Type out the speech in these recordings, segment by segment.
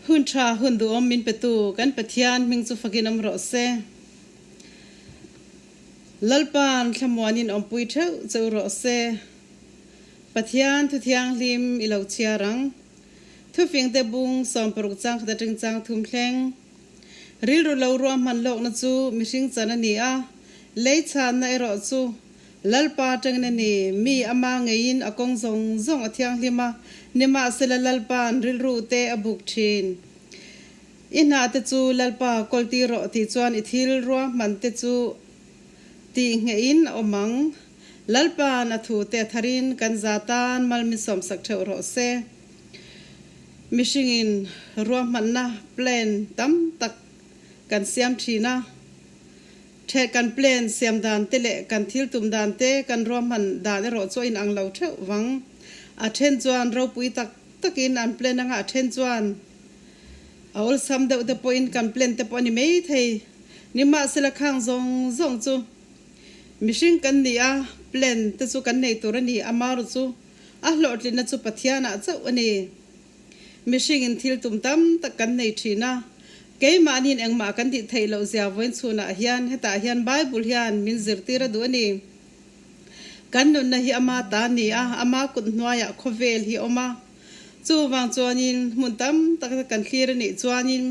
Hun tha hun duhawm min petu kan Pathian hming chu fakin awm rawh se. Lalpa'n thlamuanin awmpui theuh che u rawh se. Pathian thu thianghlim i lo chhiar ang. Thufingte bung 60 chang khat atang chang thum thleng. Rilru lo ruahman lawkna chu mihring chan a ni a, lei chhanna erawh chu Lalpa atangin a ni. Mi ama ngeiin a kawng zawng zawng a thianghlim a, nimahsela Lalpa'n rilru te a buk thin. I hna te chu Lalpa kawlti rawh tih chuan i thil ruahman te chu tih nghehin a awm ang. Lalpa'n a thu te a tharin kan za tan mal min sawmsak theuh rawh se. Mihringin ruahmanna, plan, tam tak kan siam thin a. Ṭheh kan plan siam dan te leh kan thil tum dan te kan ruahman dan erawh chu a inang lo ṭheuh vang. A ṭhen chuan ropui tak takin an plan anga a ṭhen chuan a awlsam deuh te pawhin kan plan te pawh a ni mai thei. Nimahsela khang zawng zawng chu mihring kan ni a, plan te chu kan nei tur a ni, amaru chu a hlawhtlinna chu Pathianah chauh a ni. Mihringin thil tum tam tak kan nei thin a, keimahniin engmah kan tih theih loh zia vawiin chhunah hian hetah hian Bible hian min zirtir a duh a ni. Kan nunna hi ama ta a ni a, ama kut hnuaiah khawvel hi a awm a. Chuvang chuanin hmun tam tak kan thlir a nih chuanin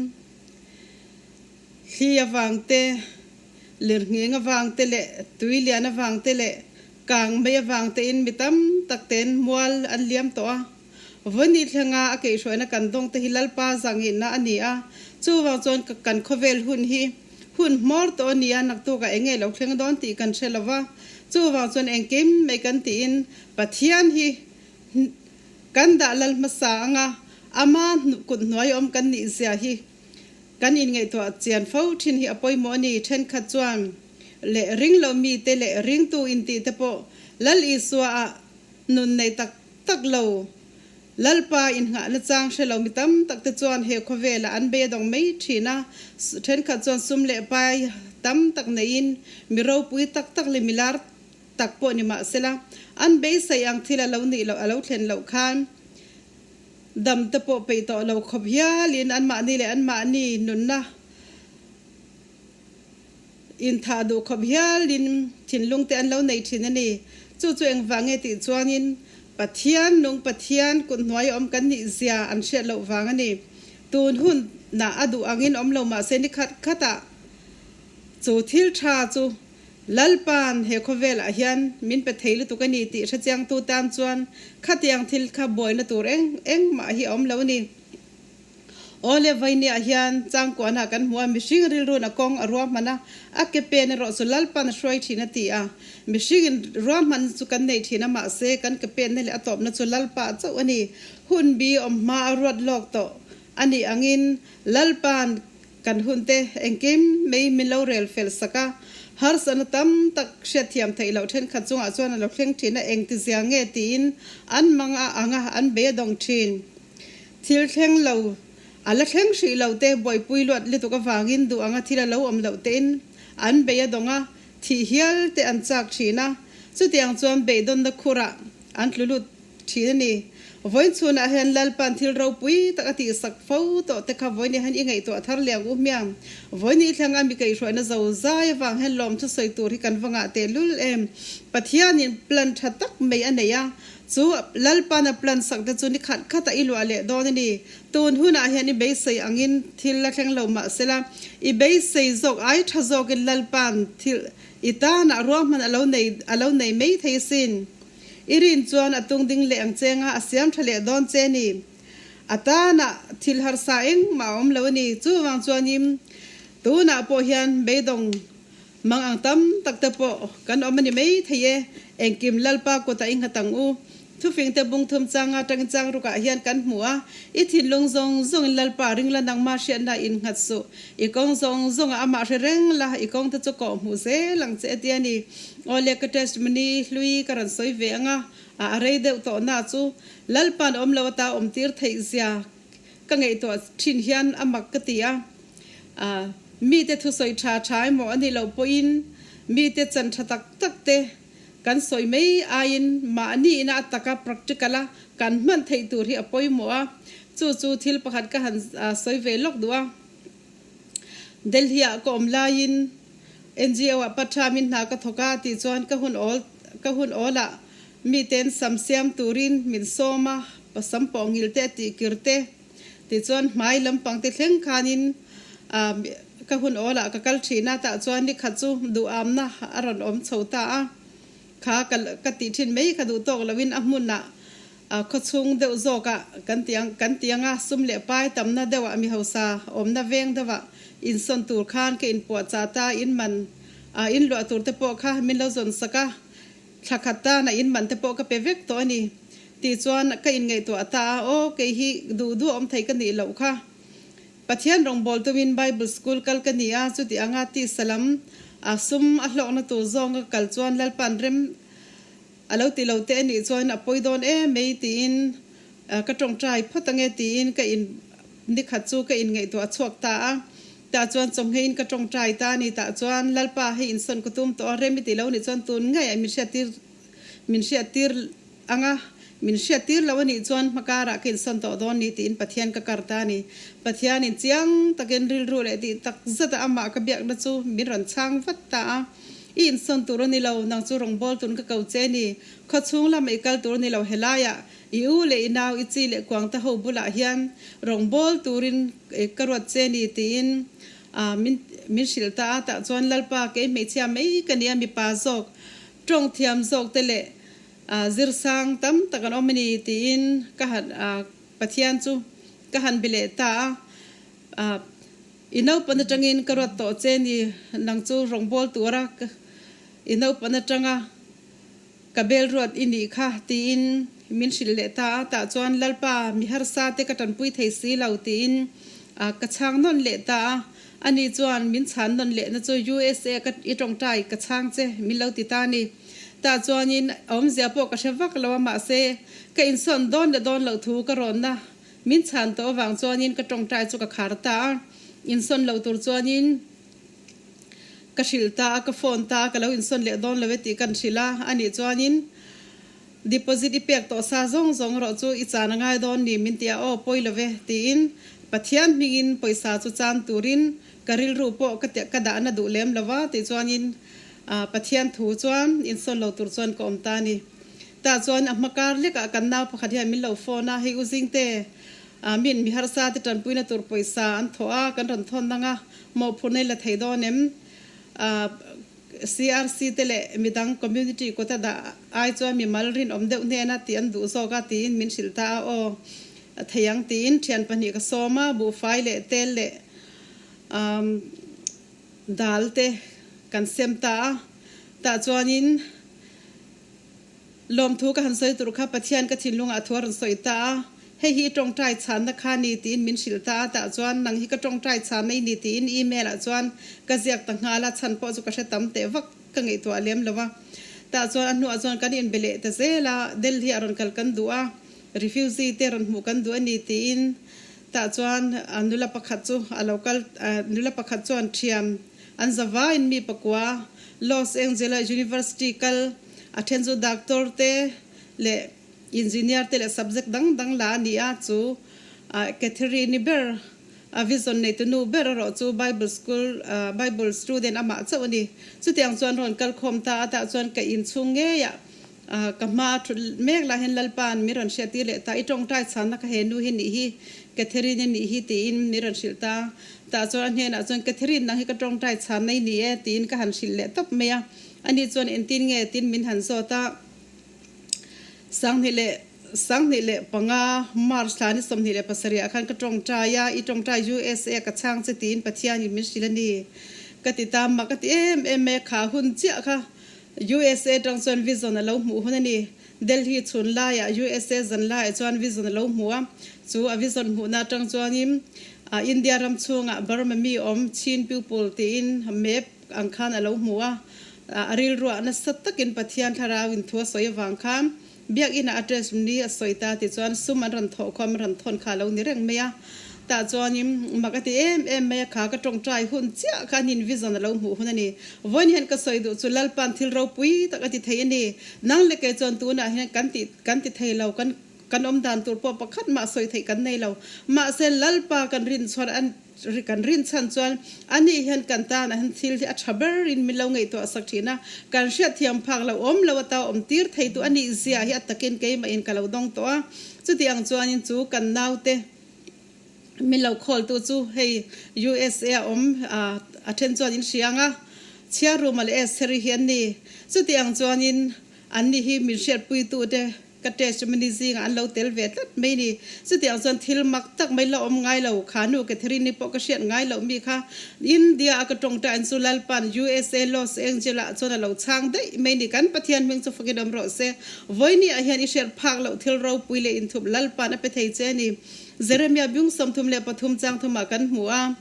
thli avang te, lirnghing avang te leh tui lian avang te leh kang mei avang tein mi tam tak te'n mual an liam tawh a. Vawini thlenga a keihhruaina kan dawng te hi Lalpa zangihna a ni a, chuvang chuan kan khawvel hun hi hun hmawr tawh a ni a, naktukah eng nge lo thleng dawn tih kan hre lo va, chuvang chuan engkim mai kan tiin Pathian hi kan dah lal hmasa anga ama kut hnuai awm kan nih zia hi kan inngaihtuah chian fo thin hi a pawimawh a ni. Thenkhat chuan leh ring lo mite leh ringtu intih te pawh Lal Isua ah nun nei tak tak lo. Lalpa inngahna chang hre lo mi tam tak te chuan he khawvelah an bei a dawng mai thin a, thenkhat chuan sum leh pai tam tak neiin mi ropui tak tak leh mi lar tak pawh ni mah sela, an beisei ang thil a lo nih loh a lo thlen loh khan dam te pawh peih tawh lo khawp hialin anmahni leh anmahni nunna Inthah duh khawp hialin thinlung te an lo nei thin a ni. Chu chu engvang nge tih chuanin Pathian nung Pathian kut hnuai awm kan nih zia an hriat loh vang a ni. Tun hunah a duh angin awm lo mahse ni khat khatah chu thil tha chu Lalpa'n he khawvelah hian min pe thei lutuk a ni tih hrechiangtu tan chuan khatiang thil kha buaina tur eng engmah hi a awm lo a ni. Awle Vainiah hian changkuahna kan hmu a, mihring rilrun a kawng a ruahman a, a ke pen erawh chu Lalpan a hruai thin a ti a. Mihringin ruahman chu kan nei thin a, mahse kan ke penna leh a tawpna chu Lalpa chauh a ni. Hun bi awm hma a ruat lawk tawh a nih angin Lalpa'n kan hunte engkim mai min lo rel fel sak a, harsatna tam tak hriatthiam theih loh thenkhat chungah chuan a lo thleng thin a, engtizia nge tiin an mang a ang a, an bei a dawng thin. Thil thleng lo, a la thleng hrih lo te buaipui luat lutuk avangin duh anga thil a lo awm loh tein an bei a dawng a, thih hial te an chak thin a, chutiang chuan beidawnna khurah an tlu lut thin a ni. Vawiin chhunah hian Lalpa'n thil ropui tak a tihsak fo tawh te kha vawiin hian i ngaihtuah thar leh ang u hmiang. Vawiin i thleng a mi kaihhruaina zo zai avang hian lawmthu sawi tur hi kan va ngah tehlul em. Pathianin plan tha tak mai a nei a, Chu Lalpana plan sak te chu ni khat khatah i luah leh dawn a ni. Tun hunah hian i beisei angin thil la thleng lo mah sela, i beisei zawk ai tha zawkin Lalpa'n thil i tanah ruahman a lo nei a lo nei mai thei asin. I rin chuan a tung ding leh ang che anga a siam tha leh dawn che ni. A tanah thil harsa engmah a awm lo a ni. Chuvang chuanin tunah pawh hian beidawng Mang ang tam tak te pawh kan awm a ni mai thei e, engkim Lalpa kutah i nghat ang u. Thufing te bung thum changa tangin chang rukah hian kan hmu a, i thinlung zawng zawngin Lalpa ring la nangmah hriatna in nghat suh, i kawng zawng zawngah amah hre reng la, i kawng te chu kawh hmuh zel ang che a ti a ni. Aw le ka testimony hlui ka rawn sawi ve ang a, a rei deuh tawh na chu Lalpa'n awm lo ata awm tir theih zia ka ngaihtuah thin hian a mak ka ti a, mite thusawi tha tha emaw a nih loh pawhin mite chan tha tak tak te kan sawi mai aiin mahni ina a taka practical a kan hman theih tur hi a pawimawh a. Chu chu thil pakhat ka han sawi ve lawk duh a. Delhi-ah ka awm laiin NGO-ah Pathamin hna ka thawk a tih chuan ka hun awl ka hun awlah miten sam siam turin min sawm a, sam pawh ngil te a tih kir te tichuan hmai lampang te thleng khanin ka hun awlah ka kal thin a, tah chuan nikhat chu duhamna a rawn awm chho ta a, kha ka tih thin mai kha duh tawk loin a hmunah A khawchhung deuh zawkah kan ti ang kan ti ang a, sum leh pai tamna deuhah mi hausa awmna veng deuhah insawn tur khan ka inpuah chah ta, in man a in luah tur te pawh kha min lo zawn sak a, thla khat tana in man te pawh ka pe vek tawh a ni tih chuan ka inngaihtuah ta a, aw kei hi duh duh awm thei ka nih loh kha. Pathian rawngbâwl tumin Bible School kal ka ni a, chuti anga tisa lam a sum a hlawkna tur zawnga ka kal chuan Lalpa'n rem A lo ti lo te anih chuan a pawi dawn em mai tiin ka tawngtai phawt ange tiin ka in nikhat chu ka in ngaihtuah chhuak ta a. Tah chuan chawhngeiin ka tawngtai ta a ni. Tah chuan Lalpa hei insawn ka tum tawh a, rem i ti lo nih chuan tun ngaiah min hriattir min hriattir anga min hriattir lo anih chuan hmakarah ka insawn tawh dawn ni tiin Pathian ka kar ta a ni. Pathianin chiang takin rilru leh tih tak zata amah ka biakna chu min rawn chhang vat ta a. I insawn tur a ni lo, nang chu rawngbâwl tun ka ko che a ni. Khaw chhung lama i kal tur a ni lo, helaiah i u leh i nau, i chi leh kuang te ho bulah hian rawngbâwl turin ka ruat che a ni tiin min min hrilh ta a. Tah chuan Lalpa kei hmeichhia mai ka ni a, mipa zawk, tawng thiam zawk te leh zirsang tam tak an awm a ni tiin ka han Pathian chu ka han bi leh ta a. I naupan atangin ka ruat tawh che ni, nang chu rawngbâwl tura i naupan atanga ka bel ruat i nih kha, tiin min hrilh leh ta a. Tah chuan, Lalpa, mi harsa te ka tanpui thei si lo, tiin ka chhang nawn leh ta a. Ani chuan min chhan nawn lehna chu USA ka i tawngtai ka chhang che, min lo ti ta a ni. Tah chuanin awmzia pawh ka hre vak lo a, mahse, ka insawn dawn leh dawn loh thu ka rawnna Min chhan tawh avang chuanin ka tawngtai chu ka khar ta a, insawn lo tur chuanin ka hrilh ta a, ka phone ta a, ka lo insawn leh dawn lo e tih kan hrilh a, anih chuanin deposit i pek tawh sa zawng zawng erawh chu i chan a ngai dawn ni min ti a, aw pawi lo ve tiin Pathian hmingin pawisa chu chan turin ka rilru pawh ka ka dahna duh lem lo va tih chuanin Pathian thu chuan insawn lo tur chuan ka awm ta a ni. Tah chuan a hma kar lekah kan nau pakhat hian min lo phone a, hei u Zingte, min mi harsa te tanpuina tur pawisa an thawh a, kan rawn thawn ang a, mawhphurhna i la thei dawn em? CRC te leh midang community kawta dah ai chuan mimal rinawm deuh hnena tih an duh zawk a tiin min hrilh ta a, aw thei ang tiin thian pahnih ka sawm a, buhfai leh tel leh dal te kan sem ta a, tah chuanin Lawmthu ka han sawi tur kha Pathian ka thinlungah thu a rawn sawi ta a, hei hi i tawngtai chhanna kha ni tiin min hrilh ta a, tah chuan nang hi ka tawngtai chhanna i ni tiin email ah chuan ka ziak ta nghal a, chhan pawh chu ka hre tam teh vak ka ngaihtuah lem lo a. Tah chuan a hnuah chuan kan inbe leh ta zel a, Delhi ah rawn kal kan duh a, refugee te rawn hmuh kan duh a ni tiin tah chuan nula pakhat chu a lo kal, nula pakhat chuan thian An zavaiin mi pakua Los Angeles University kal a then chu doctor te leh engineer te leh subject dang dang la a ni a, chu Catherine-i ber a vision neitu nu ber erawh chu Bible school Bible student amah chauh a ni. Chutiang chuan rawn kal khawm ta a, tah chuan ka inchhung ngeiah ka hma thut mek lah hian Lalpa'n min rawn hriattir leh ta, i tawngtai chhanna kha he nu hi nih hi, Catherine-i nih hi tiin min rawn hrilh ta. Tah chuan a hnenah chuan, Catherine, nang hi ka tawngtai chhanna i ni e tiin ka han hrilh leh tawp mai a. Ani chuan engtin nge tiin min han zawt a. 2025 March thla ni 27 ah khan ka tawngtai a, i tawngtai USA ka chhang che tiin Pathianin min hrilh a ni ka ti ta. Mak a ti em em mai a, kha hun chiah kha USA tang chuan vision a lo hmuh hun a ni. Delhi chhun laiah USA zan laiah chuan vision a lo hmu a. Chu a vision hmuhna atang chuanin India ram chhungah Burma mi awm Chin people tiin map ang khan a lo hmu a. A rilruah nasa takin Pathian thlarau in thu a sawi avang khan Biakinn-ah a test ni a sawi ta tih chuan sum an rawn thawh khawm an rawn thawn kha a lo ni reng mai a. Tah chuanin mak a ti em em mai a, kha ka tawngtai hun chiah kha an invision a lo hmuh hun a ni. Vawiin hian ka sawi duh chu Lalpa'n thil ropui tak a ti thei a ni. Nang leh kei chuan tunah hian kan ti kan ti thei lo, kan. Kan awm dan tur pawh pakhat mah sawi theih kan nei lo. Mahse, Lalpa kan rin chuan an kan rin chhan chuan ani hian kan tan ah hian thil hi a tha ber in min lo ngaihtuah sak thin a, kan hriatthiam phak lo awm lo ata awm tir thei tu anih zia hi a takin keimah in ka lo dawng tawh a. Chuti ang chuanin chu kan naute min lo call tu chu hei USA a awm a then chuan in hria ang a, Chhiarruma leh Estheri hi an ni. Chuti ang chuanin anni hi min hriatpuitute Ka testimony zingah an lo tel ve tlat mai ni. Chutiang chuan thil mak tak mai la awm ngai lo. Kha nu Catherine-i pawh ka hriat ngai loh mi kha India a ka tawngtai an chu Lalpan USA Los Angeles ah chuan a lo chhang daih mai ni. Kan Pathian hming chu fakin awm rawh se. Vawiini ah hian i hriat phak loh thil ropui leh inthup Lalpan a pe thei che a ni. Jeremiah bung 33 chang thumah kan hmu a.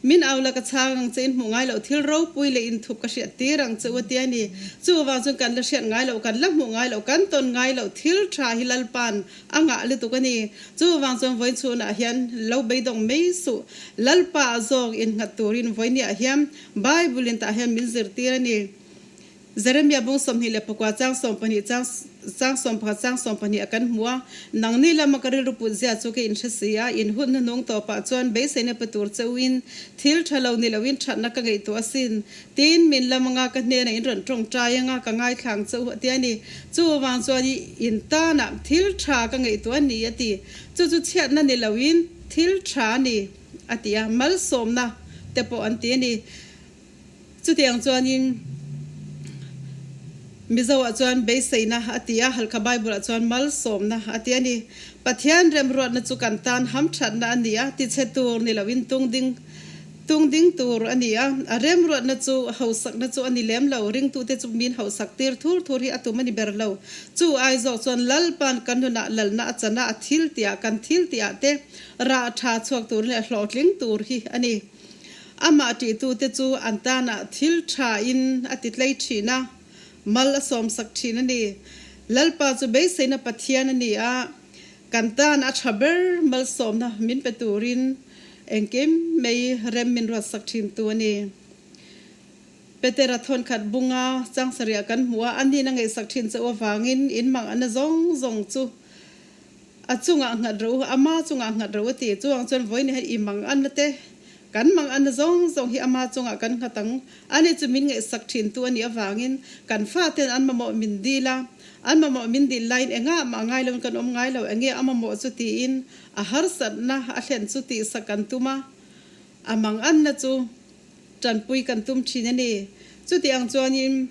Min au la ka chhang ang che in hmuh ngai loh thil ropui leh inthup ka hriat tir ang che u a ti a ni. Chuvang chuan kan la hriat ngai loh, kan la hmuh ngai loh, kan tawn ngai loh thil tha hi Lalpa'n a ngah lutuk a ni. Chuvang chuan vawiin chhunah hian lo beidawng mai suh. Lalpa a zawk innghat turin vawiiniah hian Bible in tah hian min zirtir a ni. Jeremia bung 24 chang 12 chang chang 11 chang 12 a kan hmu a, Nangni lama ka rilru put zia chu ka inhre si a, in hun hnuhnung tawpah chuan beiseina pe tur che uin thil tha lo ni loin thatna ka ngaihtuah asin, tiin min lam anga ka hnenah in rawn tawngtai anga ka ngaithlang che u a ti a ni. Chuvang chuan i in tanah thil tha ka ngaihtuah a ni a ti. Chu chu chhiatna ni loin thil tha a ni a ti a, malsawmna te pawh an ti a ni. Chutiang chuanin Mizo ah chuan beiseina a ti a, Halkha Bible ah chuan malsawmna a ti a ni. Pathian remruatna chu kan tan hamthatna a ni a, tichhe tur ni loin tung ding tung ding tur a ni a. A remruatna chu hausakna chu a ni lem lo, ringtute chu min hausak tir thur thur hi a tum a ni ber lo. Chu ai zawk chuan Lalpa'n kan nunah lalna a chan a, a thil tihah kan thil tihah te rah tha chhuak tur leh hlawhtling tur hi a ni. Amah ṭihtute chu an tanah thil ṭhain a ti tlei ṭhin a, mal a sawmsak ṭhin a ni. Lalpa chu beiseina Pathian a ni a, kan tan a ṭha ber malsawmna min pe turin engkim mai rem min ruatsak ṭhintu a ni. Petera thawnkhat bunga changsariah kan hmu a, a hnihna ngaihsak ṭhin che u avangin in manganna zawng zawng chu A chungah nghat ro, ama chungah nghat ro a ti. Chuang chuan vawiin hian i mang anna te, kan mang anna zawng zawng hi ama chungah kan nghat ang. Ani chu min ngaihsak thin tu a nih avangin kan faten an mamawh min dil a, an mamawh min dil laiin engah mah ngai loin kan awm ngai lo, enge a mamawh chu tiin a harsatna a thlen chu tihsak kan tum a, a mang anna chu tanpui kan tum thin a ni. Chuti ang chuanin.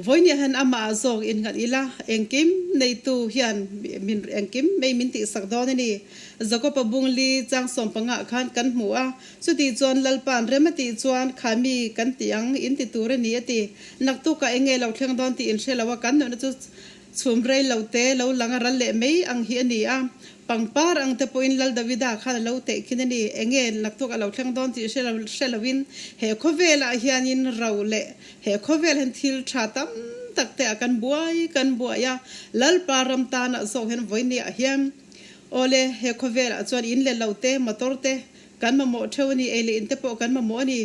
Vawinia hian amah zawk innghat ila, engkim neitu hian min engkim mai min tihsak dawn a ni. Jakopa bungli chang 15 khan kan hmu a, chuti chuan Lalpa'n rem a tih chuan kha mi kan ti ang in ti tur a ni a ti. Naktukah eng nge lo thleng dawn tih inhre lo a, kan nunna chu chhum rei lo te lo lang a ral leh mai ang hi a ni a. Pangpar ang te pawhin Lal Davida khan a lo teh khin a ni. Enge naktuk a lo thleng dawn tih hre lo hre loin he khawvelah hianin ro leh he khawvel hian thil tha tam tak te ah kan buai kan buai a. Lalpa ram tanah zawk hian vawinia hian awle he khawvelah chuan in leh lo te motor te Kan mamawh theuh a ni, ei leh in te pawh kan mamawh a ni.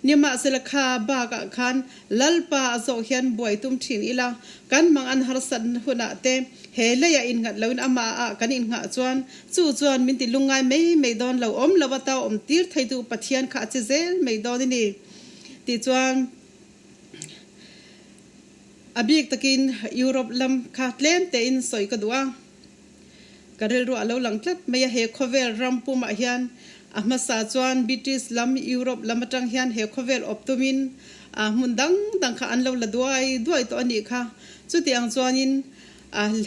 Nimahsela kha bakah khan Lalpa a zawh hian buai tum thin ila, kan mang an harsat hunah te he leiah innghat loin amah ah kan inngah chuan chu chuan min ti lungngai mai mai dawn lo, awm lo ata awm tir theitu Pathian kha a che zel mai dawn a ni tih chuan a bik takin Europe lam kha tlem tein sawi ka duh a. Ka rilru a lo lang tlat mai a, he khawvel ram pumah hian a hmasa chuan British lam, Europe lam atang hian he khawvel awp tumin a hmun dang dang kha an lo la duai duai tawh a nih kha. Chuti ang chuanin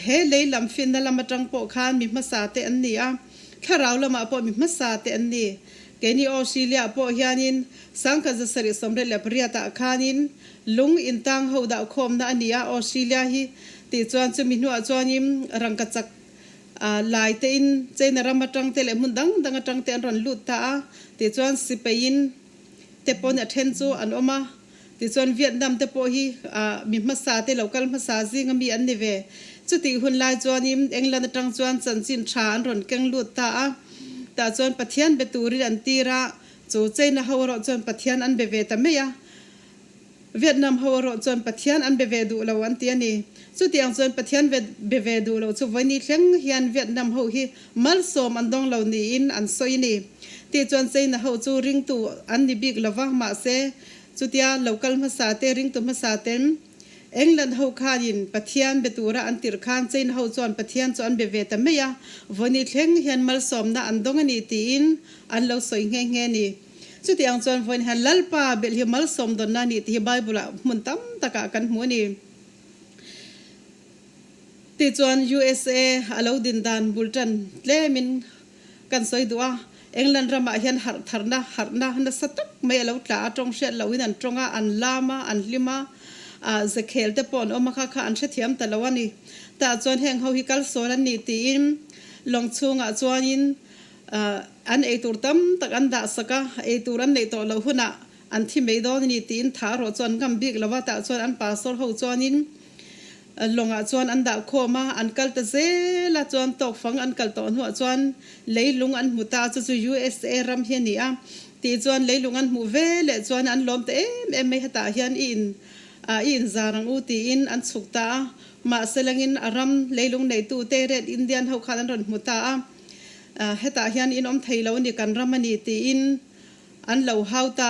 he lei lam finna lam atang pawh khan mi hmasa te an ni a, thlarau lamah pawh mi hmasa te an ni. Keini Australia pawh hianin 1778 ah khanin lung intang ho dah khawmna a ni a, Australia hi tih chuan chumi hnuah chuanin rangkachak lai tein China ram atang te leh hmun dang dang atang te an rawn lut ta a, tichuan sipeiin te pawn a then chu an awm a, tichuan Vietnam te pawh hi mi hmasa te lo kal hmasa zinga mi an ni ve. Chutih hun lai chuanin England atang chuan chanchin tha an rawn keng lut ta a, tah chuan Pathian be turin an tir a, chu China ho erawh chuan Pathian an be ve ta mai a. Vietnam ho erawh chuan Pathian an be ve duh lo an ti a ni. Chutiang chuan Pathian ve be ve duh lo chu vawiini thleng hian Vietnam ho hi malsawm an dawng lo niin an sawi a ni. Tih chuan China ho chu ringtu an ni bik lo va, mahse chutia lo kal hmasa te ringtu hmasa ten England ho khanin Pathian be tura an tirh khan China ho chuan Pathian chu an be ve ta mai a, vawiini thleng hian malsawmna an dawng a ni tiin an lo sawi nghe nghe a ni. Chutiang chuan vawiin hian Lalpa belh hi malsawm dawnna a ni tih hi Bible-ah hmun tam takah kan hmu a ni. Tichuan USA a lo din dan bul tan tlemin kan sawi duh a, England ramah hian harh tharna, harhna nasa tak mai a lo tla a, tawng hriat lohin an tawng a, an lam a, an hlim a, zekhel te pawh an awm a kha kha an hrethiam ta lo a ni. Tah chuan heng ho hi kalsawn an ni tiin lawng chhungah chuanin An eitur tam tak an dah sak a, eitur an neih tawh loh hunah an thi mai dawn a ni tiin tha erawh chu an ngam bik lo a, tah chuan an pastor ho chuanin lawngah chuan an dah khawm a, an kal ta zel a, chuan tawkfang an kal tawh hnuah chuan leilung an hmu ta a, chu chu USA ram hi a ni a, tih chuan leilung an hmuh ve leh chuan an lawm ta em em mai, hetah hian i in i inzar ang u tiin an chhuk ta a, mahse langin a ram leilung neitute Red Indian ho khan an rawn hmu ta a. Hetah hian in awm thei lo a ni, kan ram a ni tiin an lo hau ta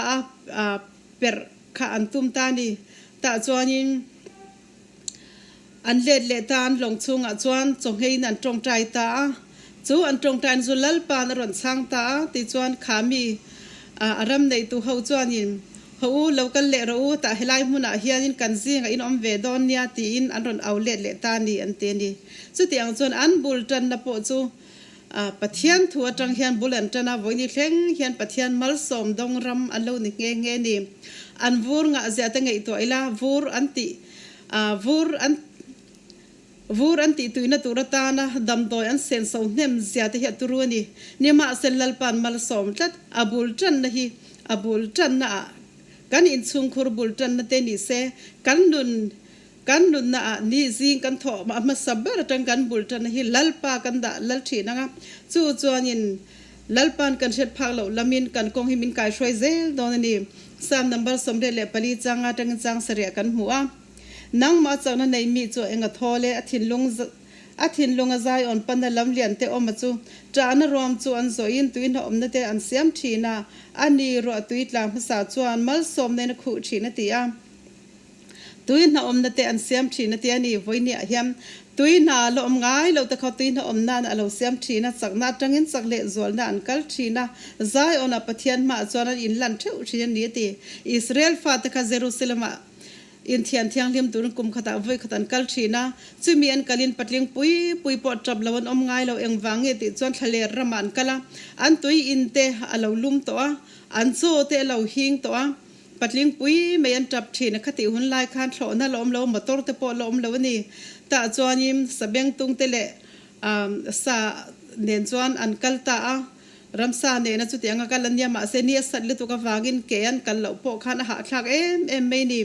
a, perh kha an tum ta a ni. Tah chuanin an let leh ta, an lawng chhungah chuan chawnghein an tawngtai ta a, chu an tawngtaina chu Lalpa'n a rawn chhang ta a, tichuan kha mi a ram neihtu ho chuanin, Haw u, lo kal leh rawh u, tah helai hmunah hianin kan zingah in awm ve dawn nia tiin an rawn au let leh ta a ni an ti a ni. Chuti ang chuan an bul tanna pawh chu Pathian thu atang hian bul an tan a, vawiini thleng hian Pathian malsawm dawng ram an lo ni nghe nghe a ni. An vur ngahzia te ngaihtuah ila, vur an tih vur an vur an tih tuina tur atana damdawi an senso hnem zia te hi a turu a ni. Nimahsela Lalpa'n malsawm tlat a bul tanna hi a bul tanna ah kan inchhungkhur bul tanna te ni se, kan nun Kan nunna ah ni zing kan thawh a hmasa ber atang kan bul tan hi Lalpa kan dah lal thin ang a, chu chuanin Lalpa'n kan hriat phak loh lamin kan kawng hi min kaihruai zel dawn a ni. Psalm number 24 chang atangin chang sarih kan hmu a, Nangmah chakna nei mi chu eng a thawl e, a thinlung a thinlung a zaiawn panna lam lian te awm a chu ṭahna ruam chu an zawhin tuihna awmna te an siam thin a, a ni ruah tui tla hmasa chuan malsawmna in a khuh thin a ti a. Tui hna awmna te an siam thin a ti a ni. Vawinia hian tui hna la awm ngai lo te kha tui hna awm nan a lo siam thin a, chakna atangin chak leh zualna an kal thin a, Zion-ah Pathian hmaah chuan an inlan theuh thin a ni a ti. Israel fate kha Jerusalem-ah inthian thianghlim turin kum khatah vawi khat an kal thin a, chumi an kalin patling pui pui pawh tap lo an awm ngai lo, engvang nge tih chuan thlaler ramah an kal a, an tui in te a lo lum tawh a, an chaw te a lo hing tawh a. Patling pui mai an tap thin a, khatih hun lai khan thlawhna la awm lo, motor te pawh la awm lo a ni. Tah chuanin sabengtung te leh sa nen chuan an kal ta a, ramsa nena chutiang a kal a nia, mahse ni a sat lutuk avangin ke an kal loh pawh khan a hahthlak em em mai a ni.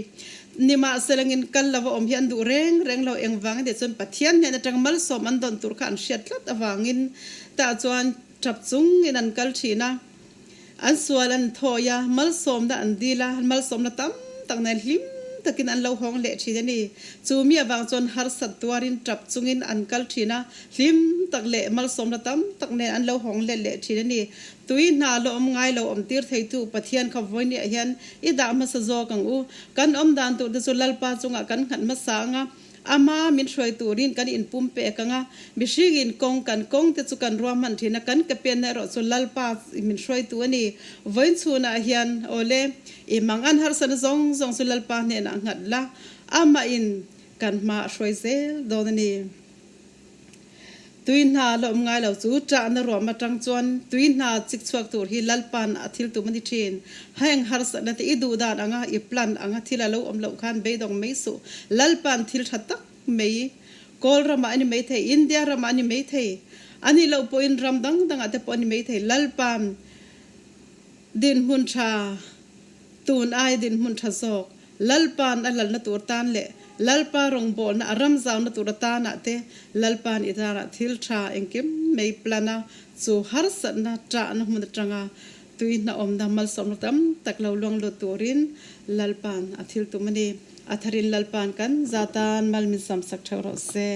Nimahselangin kal lova awm hi an duh reng reng lo, engvang a nih chuan Pathian hnen atang malsawm an dawn tur kha an hriat tlat avangin tah chuan tap chungin an kal thin a. An sual an thawi a, malsawmna an dil a, malsawmna tam tak nen hlim takin an lo hawng leh thin a ni. Chu mi avang chuan harsat tuarin tap chungin an kal thin a, hlim tak leh malsawmna tam tak nen an lo hawng let leh thin a ni. Tui hna la awm ngai lo awm tir theitu Pathian kha vawinia hian i dah hmasa zawk ang u. Kan awm dan tur te chu Lalpa chungah kan nghat hmasa ang a, Ama min hruai turin kan inpum pek ang a, mihringin kawng kan kawng te chu kan ruahman thin a, kan ke penna erawh chu Lalpa min hruaitu a ni. Vawiin chhunah hian, Awle, i mang an harsatna zawng zawng chu Lalpa hnenah nghat la, amahin kan hma a hruai zel dawn a ni. Tui hna la awm ngai lo chu ṭahna ruam aṭang chuan tui hna chik chhuak tur hi Lalpa'n a thil tum a ni ṭhin. Heng harsatna te i duh dan anga i plan anga thil a lo awm loh khan beidawng mai suh. Lalpa'n thil ṭha tak mai Kawl ramah a ni mai thei, India ramah a ni mai thei, a nih loh pawhin ram dang dangah te pawh a ni mai thei. Lalpa'n dinhmun ṭha tun ai dinhmun ṭha zawk Lalpa'n a lalna tur tan leh Lalpa rawngbawlna a ram zauna tur atanah te Lalpa'n i darah thil tha engkim mai plan a, chu harsatna ṭahna hmun aṭanga Tui hna awmna malsawmna tam tak lo luang lut turin Lalpa'n a thil tum a ni. A tharin Lalpa'n kan za tan mal min samsak theuh rawh se.